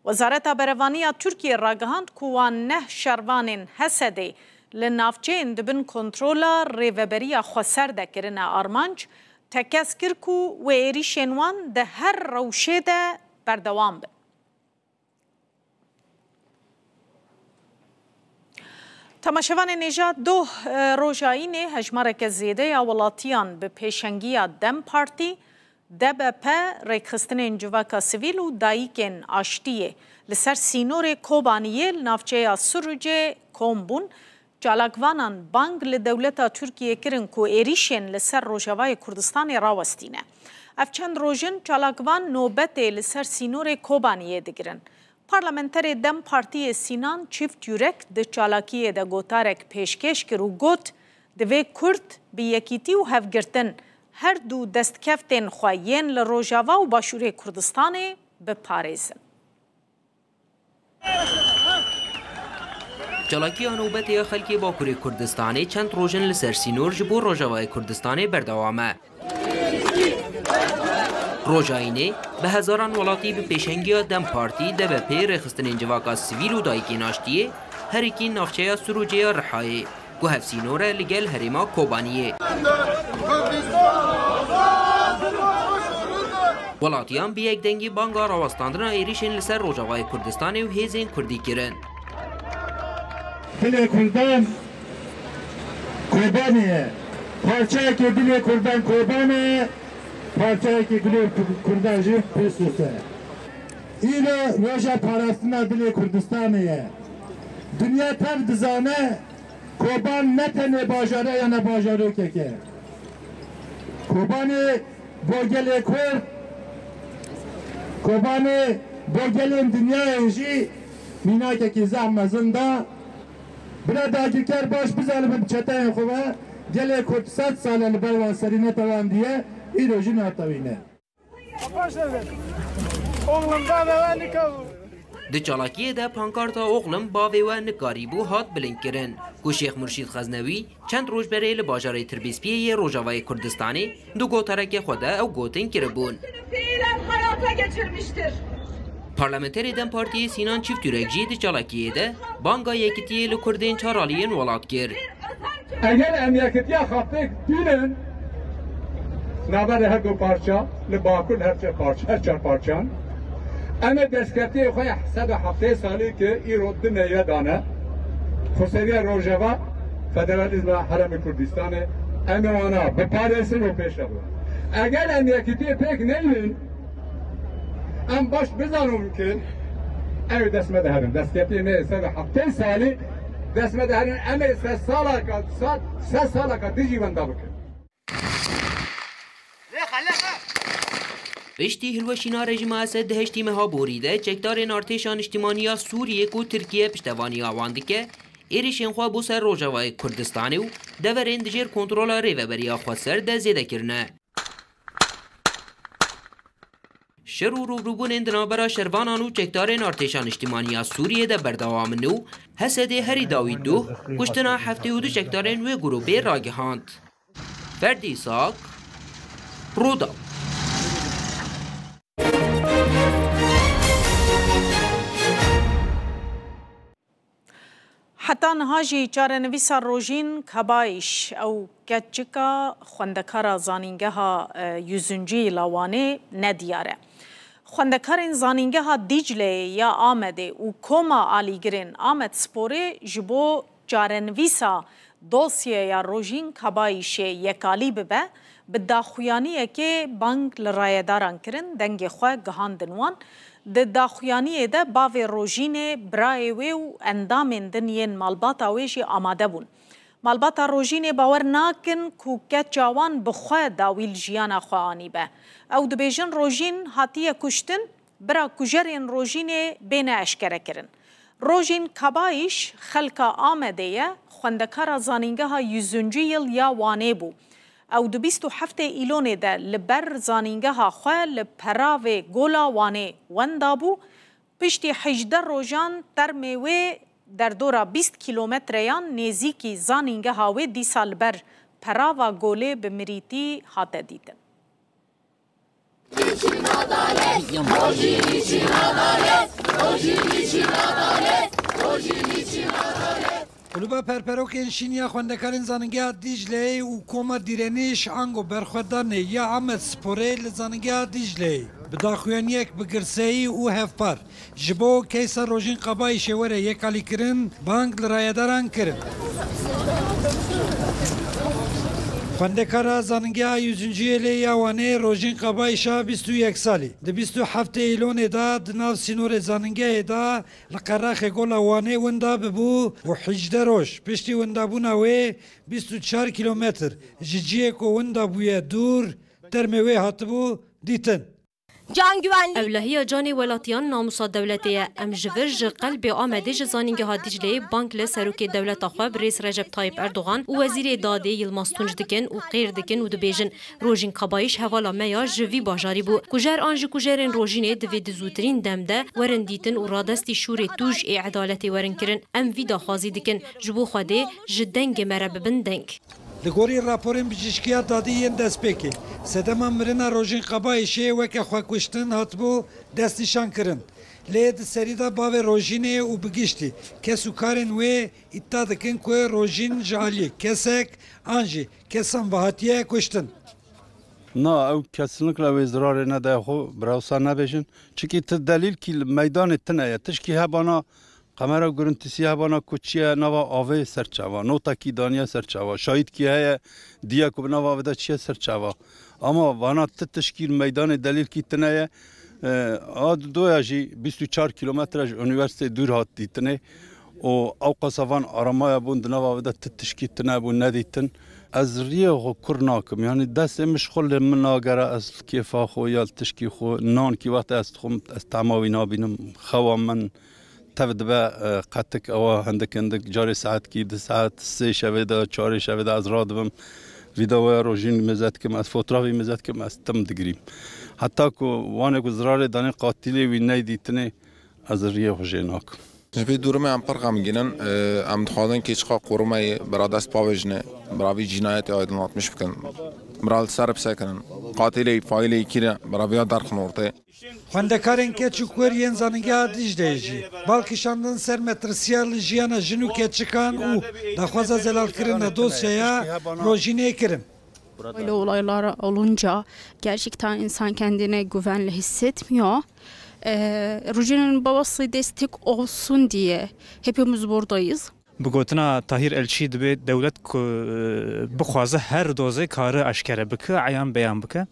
Wezareta Berevanî ya Tirkiyê ragihand ku wan neh şervanên H S D'ê li navçeyên di bin kontrola Rêveberiya Xweser de kirine armanc, tekez kir ku wê êrîşên wan di her rewşê de berdewam bin. Temaşevanên hêja, doh, e, roja Înê hejmareke zêde ya welatiyan bi pêşengiya DEM Partî, D B P, Rêkxistinên Civaka Sivîl û Dayikên Aştiyê li ser sînorê Kobaniyê li navçeya Surucê kom bûn. Çalakvanan bang li dewleta Tirkiyê kirin ku êrîşên li ser Rojavayê Kurdistanê rawestîne. Ev çend roj in çalakvan nobetê li ser sînorê Kobaniyê digirin. Parlamenterê DEM Partiyê Sînan Çiftyurek di çalakiyê de gotarek pêşkêş kir û got, divê Kurd bi yekîtî û hevgirtin her du destkeftên xwe yên li Rojava û Başûrê Kurdistanê biparêzin. Çalakiya nobetê ya xelkê Bakurê Kurdistanê çend roj in li ser sînor ji bo Rojavayê Kurdistanê berdewam e. Roja Înê bi hezaran welatî bi pêşengiya DEM Partî, D B P, Rêxistinên Civaka Sivîl û Dayikên Aştiyê herikî navçeya Sirûcê ya Rihayê, ku hevsînor e li gel herêma Kobaniyê. Welatiyan bi yekdengî banga rawestandina êrîşên li ser Rojavayê Kurdistanê û hêzên Kurdî kirin. Dilê Kurdan Kobanê ye. Parçeyekê dilê Kurdan Kobanê ye, parçeyekê dilê Kurdan jî Pêsûse ye. Îro roja parastina dilê Kurdistanê ye. Dinya tev dizane Koban ne tenê bajare ya ne bajarokek e. Kobanê bo gelê Kurd, Kobanê bo gelên dinyayê jî mînakekî zehf mezin da. Bira dagirker baş bizanibin çeteyên xwe ve gelê Kurd sed sal e li ber wan serî netewandiye, îro jî natewîne. Oğlum, ben de ben de kavu. Di çalakiyê de pankarta Oxlim bavê we nikarîbû hat bilindkirin, ku Şêx Murşîd Xeznewî çend roj berê li bajarê Tirbîspiyê yê Rojavayê Kurdistanê di gotarekê xwe de ew gotin kiribûn. Fiilen hayata geçirmiştir. Parlamenterê DEM Partiyê Sînan Çiftürek jî di çalakiyê de banga yekitiyê li Kurdên çar aliyên welat kir. Eger em yekitiya xwe pêk bînin, navberê her du parça, li Bakur her çar parça, her çar parçan, em ê destkeftiyê xwe ya sed û heftê salî ki îro di neyre dane, xweseriya Rojava, federalîzma Herêmê Kurdistanê, em ê wana biparêzin û pêş re bibin. Eger em yekitiyê pêk neynin, Em baş bizanin ki ew dest me de herin. Destkeftiyê me sed û heftê salî dest me de herin. Em ê se salaka, sa-, se salaka dijî wenda bikin. Piştî hilweşîna rejîma Esed di heştê meha borî de çekdarên Artêşa Niştimaniya Sûriyê ku Tirkiye piştevaniya wan dike, êrîşên xwe bo ser Rojavayê Kurdistanê û deverên dijêr kontrola Rêveberiya Xweser de zêde kirine. Şer û rûbirûbûnên di navbera şervanan û çekdarên Artêşa Niştîmaniya Sûriyê de berdewam in û H S D'ê herî dawî duh kuştina heftê û du çekdarên wê grûpê ragihand. Ferdî Îsak, Rûdaw. Heta niha jî çarenivîsa Rojîn Kabayîş, ew keçika xwendekara zanîngeha, e, Yüzüncü Yıla Wanê nediyar e. Xwendekarên zanîngeha Dîcleyê ya Amedê û Koma Alîgirên Amedsporê ji bo çarenivîsa Dosyeya Rojîn Kabayîşê yekalî bibe, bi daxuyaniyekê bang li rayedaran kirin, dengê xwe gihandin wan. Di daxuyaniyê de bavê Rojînê, birayê wê û endamên din yên malbata wê jî amade bûn. Malbata Rojînê bawer nakin ku keça wan bi xwe dawî li jiyana xwe anîbe. Ew dibêjin Rojîn hatiye kuştin, bira kujerên Rojînê bêne eşkerekirin. Rojîn Kabayîş xelka Amedê ye, xwendekara Zanîngeha Yüzüncü Yıl ya Wanê bû. Ew di bîst û heftê Îlonê de li ber zanîngeha xwe li peravê Gola Wanê wenda bû. Piştî hejdeh rojan termê wê derdora bîst kîlometreyan nêzîkî zanîngeha wê dîsa li ber perava Golê bi mirîtî hate dîtin. Klûba Perperokên Şîn ya Xwendekarên Zanîngeha Dîcleyê û Koma Dîrenîş ango Berxwedanê ya Amed Sporê li Zanîngeha Dîcleyê bi daxuyaniyek bi girseyî û hevpar ji bo keysa Rojîn Qabayîşê were yekalîkirin, bang li rayedaran kirin. Xwendekara Zanîngeha Yüzüncü Yılê ya Wanê Rojîn Qabayîşa bîst û yek salî. Di bîst û heftê Îlonê de di nav sînorê zanîngehê de li qeraxê Gola Wanê winda bibû û hejdeh roj piştî windabûna wê bîst û çar kîlometr ji cihê ku winda bûye dûr, termê wê hatibû dîtin. Can güvenliği. Ewlehiya canê welatiyan namusa dewletê ye. Em ji vir ji qelbê Amedê ji Zanîngeha Dîcleyê bang li serokê dewleta xwe birêz Recep Tayyip Erdogan û Wezîrê Dadê Yilmaz Tunç dikin û qêr dikin û dibêjin, Rojîn Kabayîş hevala me ya ji vî bajarî bû. Kujer an ji kujerên Rojînê divê di zûtirîn dem de werin dîtin û radestî şûrê tûj ê edaletê werin kirin. Em vî daxwazî dikin. Ji bo Xwedê ji dengê me re bibin deng. Li gorî raporên bijîşkiya dadî yên destpêkê, sedema mirina Rojîn Qabayîşê weke xwekuştin hatibû destnîşankirin. Lê di serî de bavê Rojînê û bi giştî kes û karên wê îdia dikin ku Rojîn ji aliyê kesek an jî kesan ve hatiye kuştin. Na, ew kesinlikle wê zirarê nedaye xwe, bira wisa nebêjin. Çikî ti delîlkî li meydanê tune ye. Tişkî hebana, kamera gurintîsî hebana ku çi ye nava avê ser çava, notekî daniye ser çava, şahîdkî heye, diye ku bi nava avê de çi ye ser çava. Ama vana ti tişkî li meydanê delîlkî tune ye. E, a doya jî bîst û çar kîlometre ji unîversîteyê dûr hat dîtinê. û ew qasa van aramaya bûn di nava vê de ti tişkî tune bû nedîtin. Ez riyê xwe kur nakim. Yanî destê min ji xwe li min nagere, ez li kêfa xwe ya li tişkî xwe, nankî wextê ez dixwim, ez tema wî nabînim. Xewa min tev dibe, e, qetik ewa hindik hindik, carê saetkî di saet sê şevê de, çarê şevê de ez radibim. Vîdeoya rojîn mêze dikim, ez fotoğrafî mêze dikim, ez tim digirîm. Heta ku wanê ku zirarê danê qatilê wî ney dîtinê, ez riyê xwe jê nakim. Ji vê durumê em pir xemgîn in. Em dixwazin kêçixa qorumeyê bira dest pavêjine, bira vî cînayetê aydinlatmiş bikin. Bira li ser bisekirin. Qatilê, faîlê kî ne, bira viya derxin ortê. Xwendekarên keç û kur yên Zanîngeha Dîcleyê jî bal kişandin ser metirsiya li jiyana jin û keçikan û daxwaza zelalkirina dosyaya Rojînê kirin. Böyle olaylar olunca gerçekten insan kendini güvenli hissetmiyor. Ee, Rojîn'in babası destek olsun diye hepimiz buradayız. Bi gotina Tahîr Elçî, dibê dewlet ku, e, bixwaze her dozê kare eşkere bike, eyan beyan bike.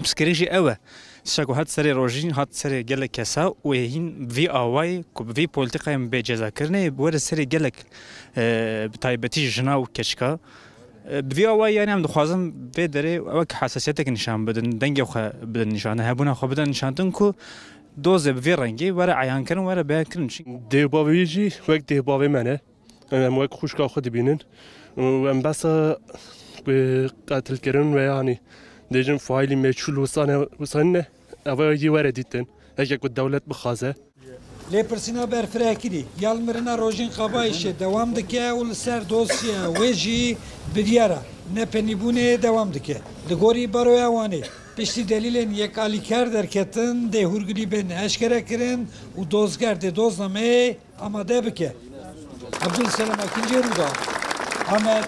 Pirsgirêk jî ew e. Tişta ku hat serê Rojîn, hat serê gelek kesa û ê hîn vî awayî ku bi vî polîtîkayên bê cezakirinê were serê gelek, e, bi taybetî jina û keçika. E, bi vî awayî, yanî em dixwazin vê derê wek hesasiyetek nîşan bidin, dengê xwe bidin nîşan, hebûna xwe bidin nîşantin ku dozê bi vî rengî were eyankirin, were beyankirin. Dê û bavê wî jî wek dê û bavê me ne. Em wek xwişka xwe dibînin. Û em behsa, e, qetilkirin ve yanî dêjin faîlî meçhûl wisa ne, wisa ne. Ev yê were dîtin. Heke ku dewlet bixwaze. Lêpirsîna berfirehkirî ya li mirina Rojîn Qabayîşê dewam dike û li ser dosyeya wê jî biryara nepenîbûnê dewam dike. Li gorî Baroya Wanê, piştî delîlên yekalîker derketin, dê hûrgulî bên eşkerekirin û dozger dê doznameyê amade bike. Abdulselam Akincî, Rûda, Amed.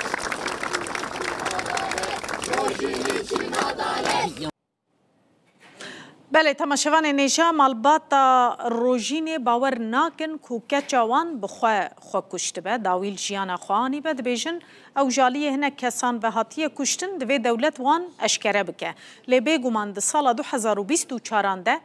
Belê, temaşevanên hêja, malbata Rojînê bawer nakin ku keça wan bi xwe xwe kuştibe, dawî li jiyana xwe anîbe. Dibêjin, ew ji aliyê hinek kesan ve hatiye kuştin, divê dewlet wan eşkere bike. Lê bêguman di sala du hezar û bîst û çaran de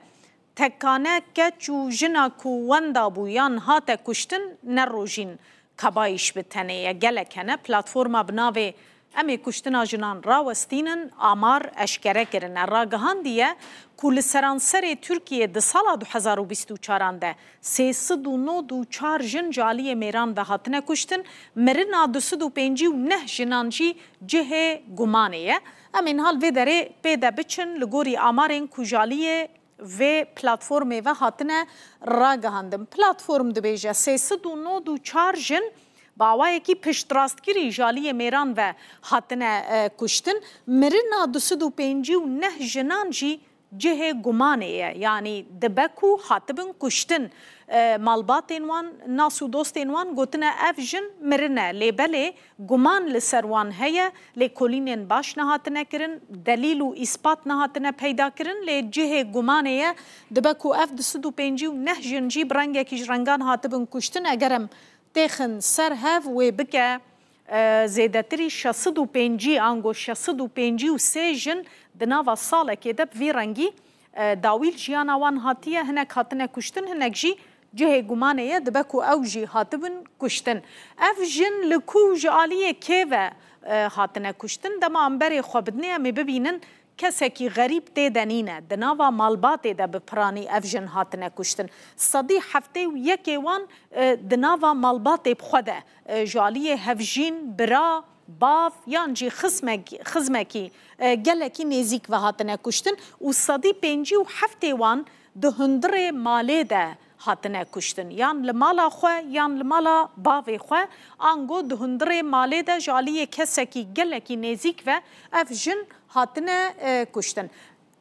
tekane keç û jina ku wenda bû yan hate kuştin ne Rojîn Kabayîş bi tenê ye. Gelek hene platforma bi navê Em ê kuştina jinan rawestînin, amar eşkere kirine. Ragihandiye ku li seranserê Tirkiyê di sala du hezar û bîst û çaran de sê sed û nod û çar jin ji aliyê mêran ve hatine kuştin, mirina du sed û pêncî û neh jinan jî cihê gumanê ye. Em ê niha li vê derê pê de biçin, li gorî amarên ku ji aliyê vê platformê ve hatine ragihandin. Platform dibêje, sê sed û nod û çar jin bi awayekî piştrastkirî ji aliyê mêran ve hatine, e, kuştin. Mirina du sed û pêncî û neh jinan jî cihê gumanê ye. Yanî dibe ku hatibin kuştin. E, malbatên wan, nas û dostên wan gotine ev jin mirine. Lê belê guman li ser wan heye, lêkolînên baş nehatine kirin, delîl û îspat nehatine peyda kirin, lê cihê gumanê ye. Dibe ku ev du sed û pêncî û neh jin jî bi rengekî ji rengan hatibin kuştin. Eger em têxin ser hev wê bike, e, zêdetirî şeş sed û pêncî, ango şeş sed û pêncî û sê jin di nava salekê de bi vî rengî, e, dawî li jiyana wan hatiye, hinek hatine kuştin, hinek jî cihê gumanê ye, dibe ku ew jî hatibin kuştin. Ev jin li ku û ji aliyê kê ve, e, hatine kuştin? Dema em berê xwe bidinê, em ê bibînin kesekî xerîb tê de nîne. Di nava malbatê de bi piranî ev jin hatine kuştin. Sedî heftê û yekê wan, e, di nava malbatê bi xwe de, e, ji aliyê hevjîn, bira, bav yan jî xizmek-, xizmekî, e, gelekî nêzîk ve hatine kuştin û sedî pêncî û heftê wan di hundirê malê de hatine kuştin. Yan li mala xwe, yan li mala bavê xwe, ango di hundirê malê de ji aliyê kesekî gelekî nêzîk ve ev jin hatine, e, kuştin.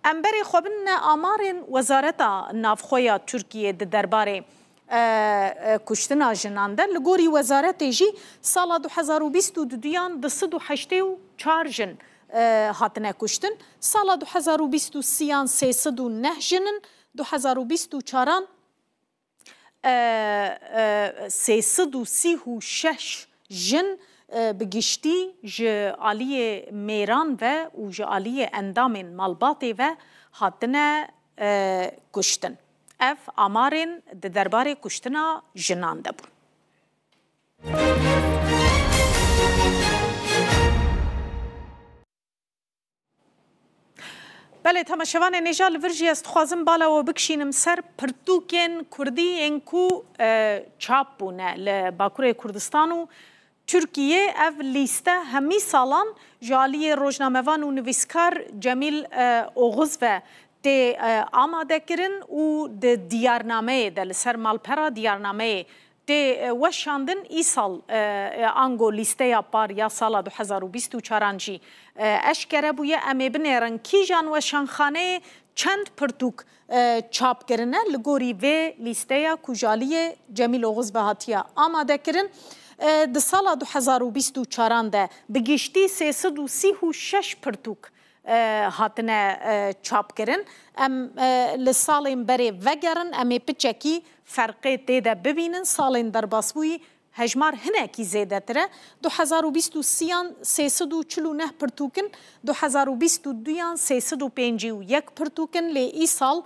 Em berê xwe bidine amarên Wezareta Navxwe ya Tirkiyê di derbarê, e, e, kuştina jinan de. Li gorî wezaretê jî sala du hezar û bîst û duduyan du sed û heştê û çar jin, e, hatine kuştin. Sala du hezar û bîst û sêyan sê sed û neh jin in, du hezar û bîst û çaran, e, e, sê sed û sî û şeş jin, e, bi giştî ji aliyê mêran ve û ji aliyê endamên malbatê ve hatine, e, kuştin. Ev amarên di derbarê kuştina jinan de bûn. Belê, temaşevanên hêja, li vir jî ez dixwazim bala we bikişînim ser pirtûkên kurdî yên ku, e, çap bûne li Bakurê Kurdistan û Tirkiyê. Ev lîste hemî salan ji aliyê rojnamevan û nivîskar Cemîl, e, Oxuz ve tê, e, amade kirin û di diyarnameyê de, li ser malpera diyarnameyê tê, e, weşandin. Îsal, e, e, ango lîsteya par ya sala du hezar û bîst û çaran jî, e, eşkere bûye. Em ê binêrin kîjan weşanxaneyê çend pirtûk, e, çap kirine. Li gorî vê lîsteya ku ji aliyê Cemîl Oxuz ve hatiye amade kirin, e, di sala du hezar û bîst û çaran de bi giştî sê sed û sî û şeş pirtûk e, hatine, e, çapkirin. Em, e, li salên berê vegerin, em ê piçekî ferqê tê de bibînin. Salên derbasbûyî hejmar hinekî zêdetir e. Du hezar û bîst û sêyan sê sed û çil û neh pirtûk in, du hezar û bîst û duyan sê sed û pêncî û yek pirtûk in, lê îsal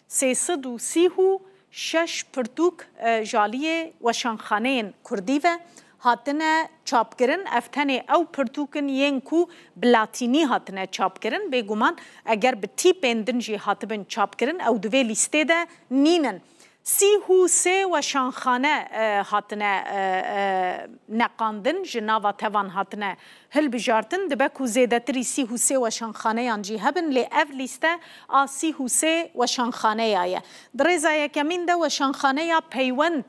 sê sed û sî û şeş pirtûk, e, ji aliyê weşanxaneyên kurdî ve hatine çapkirin. Ev tenê ew pirtûk in yên ku bi latînî hatine çapkirin. Bêguman eger bi tîpên din jî hatibin çapkirin, ew di vê lîstê de nînin. Sî û sê weşanxane, e, hatine, e, e, neqandin, ji nava tevan hatine hilbijartin. Dibe ku zêdetirî sî û sê weşanxaneyan jî hebin, lê ev lîste a sî û sê weşanxaneya ye. Di rêza yekemîn de weşanxaneya Peywend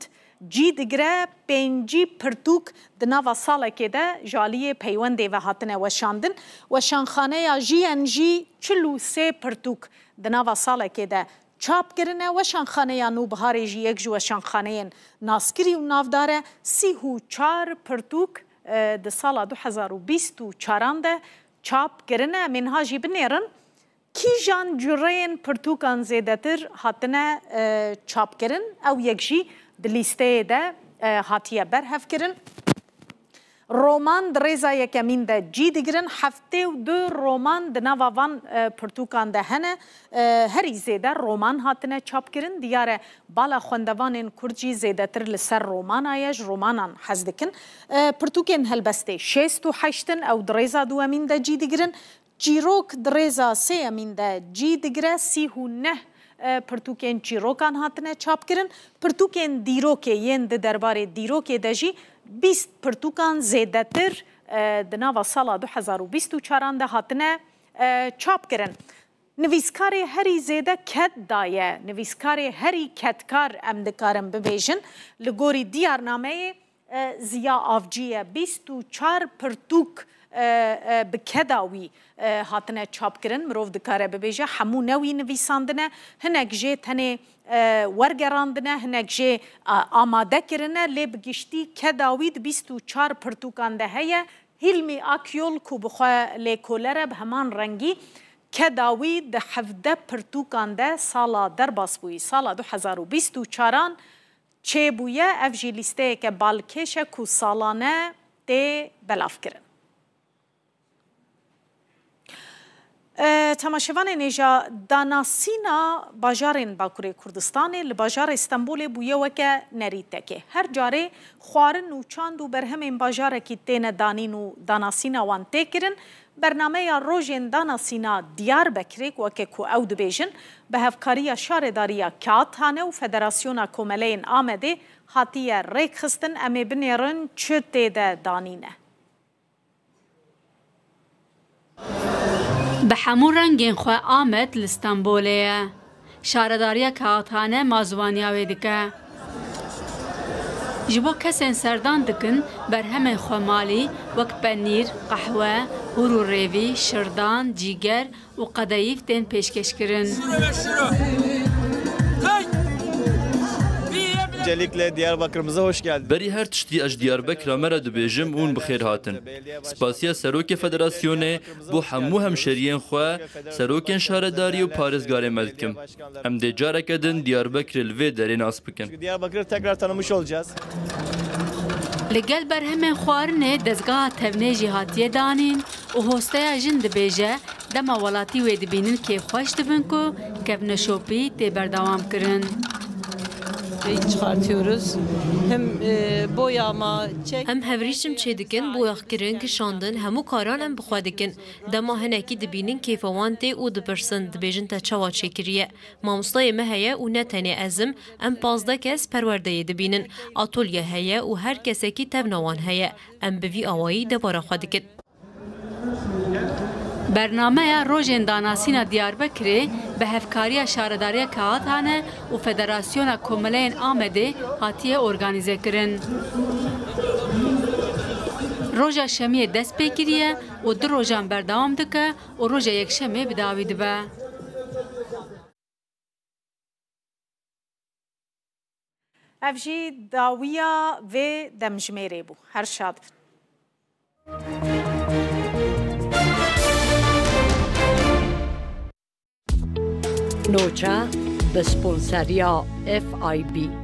cî digire, pêncî pirtûk di nava salekê de ji aliyê Peywendê ve hatine weşandin. Weşanxaneya Jiyen jî çil û sê pirtûk di nava salekê de çap kirine. Weşanxaneya Nûbiharê jî yek ji weşanxaneyên naskirî û navdar e. Sî û çar pirtûk, e, di sala du hezar û bîst û çaran de çap kirine. Em ê niha jî binêrin Kîjan cureyên pirtûkan zêdetir hatine, e, çapkirin? Ew yek jî di lîsteyê de, e, hatiye berhevkirin. Roman di rêza yekemîn de cî digirin. Heftê û du roman di nava van, e, pirtûkan de hene. E, herî zêde roman hatine çapkirin. Diyar e, bala xwendevanên kurd jî zêdetir li ser romana ye, ji romanan hez dikin. E, pirtûkên helbestê şêst û heşt in, ew di rêza duwemîn de cî digirin. Çîrok di rêza sêyemîn de cî digire, sî û neh, e, pirtûkên çîrokan hatine çapkirin. Pirtûkên dîrokê yên di derbarê dîrokê de jî bîst pirtûkan zêdetir, e, di nava sala du hezar û bîst û çaran de hatine, e, çapkirin. Nivîskarê herî zêde ked daye. Nivîskarê herî kedkar em dikarin bibêjin. Li gorî diyarnameyê, e, Ziya Avcî ye. Bîst û çar pirtûk, e, e, bi keda wî, e, hatine çapkirin. Mirov dikare bibêje hemû ne wî nivîsandine. Hinek jê tenê, e, wergerandine, hinek jê, a, amade kirine. Lê bi giştî keda wî di bîst û çar pirtûkan de heye. Hîlmî Akyol ku bi xwe lêkoler e, bi heman rengî keda wî di hevdeh pirtûkan de sala derbasbûyî, sala du hezar û bîst û çaran çêbûye. Ev jî lîsteyeke balkêş e ku salane tê belavkirin. E, temaşevanên hêja, danasîna bajarên Bakurê Kurdistanê li bajarê Stenbolê bûye weke nerîtekê. Her carê xwarin û çand û berhemên bajarekî têne danîn û danasîna wan tê kirin. Bernameya Rojên Danasîna Diyarbekirê, weke ku ew dibêjin, bi hevkariya Şaredariya Kağıthane û Federasyona Komeleyên Amedê hatiye rêkxistin. Em ê binêrin çi tê de danîne. Bi hemû rengên xwe Amed li Stenbolê ye. Şaredariya Kağıthane mazûvaniya wê dike. Ji bo kesên serdan dikin, berhemên xwemalî wek penîr, qehwe, hûr û rêvî, şirdan, cîger û qedeyîf tên pêşkêşkirin. Öncelikle Diyarbakır'ımıza hoş geldiniz. Berî her tiştî ez ji Diyarbekira me re dibêjim hûn bi xêr hatin. Spasiya Serokê Federasyonê bo hemû hemşeriyên xwe, serokên şaredarî û parêzgarê me dikim. Em dê careke din Diyarbekirê li vê derê nas bikin. Çünkü Diyarbakır'ı tekrar tanımış olacağız. Li gel berhemên xwarinê dezgeha tevnê jî hatiye danîn û hosteya jin dibêje, dema welatî wê dibînin kêfxweş dibin ku kevneşopî tê berdewam kirin. Çıkartıyoruz. Hem, e, boyama, çek- Em hevrîşim çêdikin, boyaxkirin, kişandin, hemû karan em bi xwe dikin. Dema hinekî dibînin kêfa wan tê û dipirsin, dibêjin te çawa çêkiriye. Mamostayê me heye û ne tenê ez im, em pazdeh kes perwerdeyê dibînin. Atolye heye û her kesekî tevna wan heye. Em bi vî awayî debara xwe dikin. Bernameya Rojên Danasîna Diyarbekirê bi hevkariya Şaredariya Kağıthane û Federasyona Komeleyên Amedê hatiye organîzekirin. Roja Şemiyê dest pê kiriye û du rojan berdewam dike û roja Yekşemê bi dawî dibe. Ev jî dawiya vê demjimêrê bû. Her şad bin. Noça bi sponseriya F I B.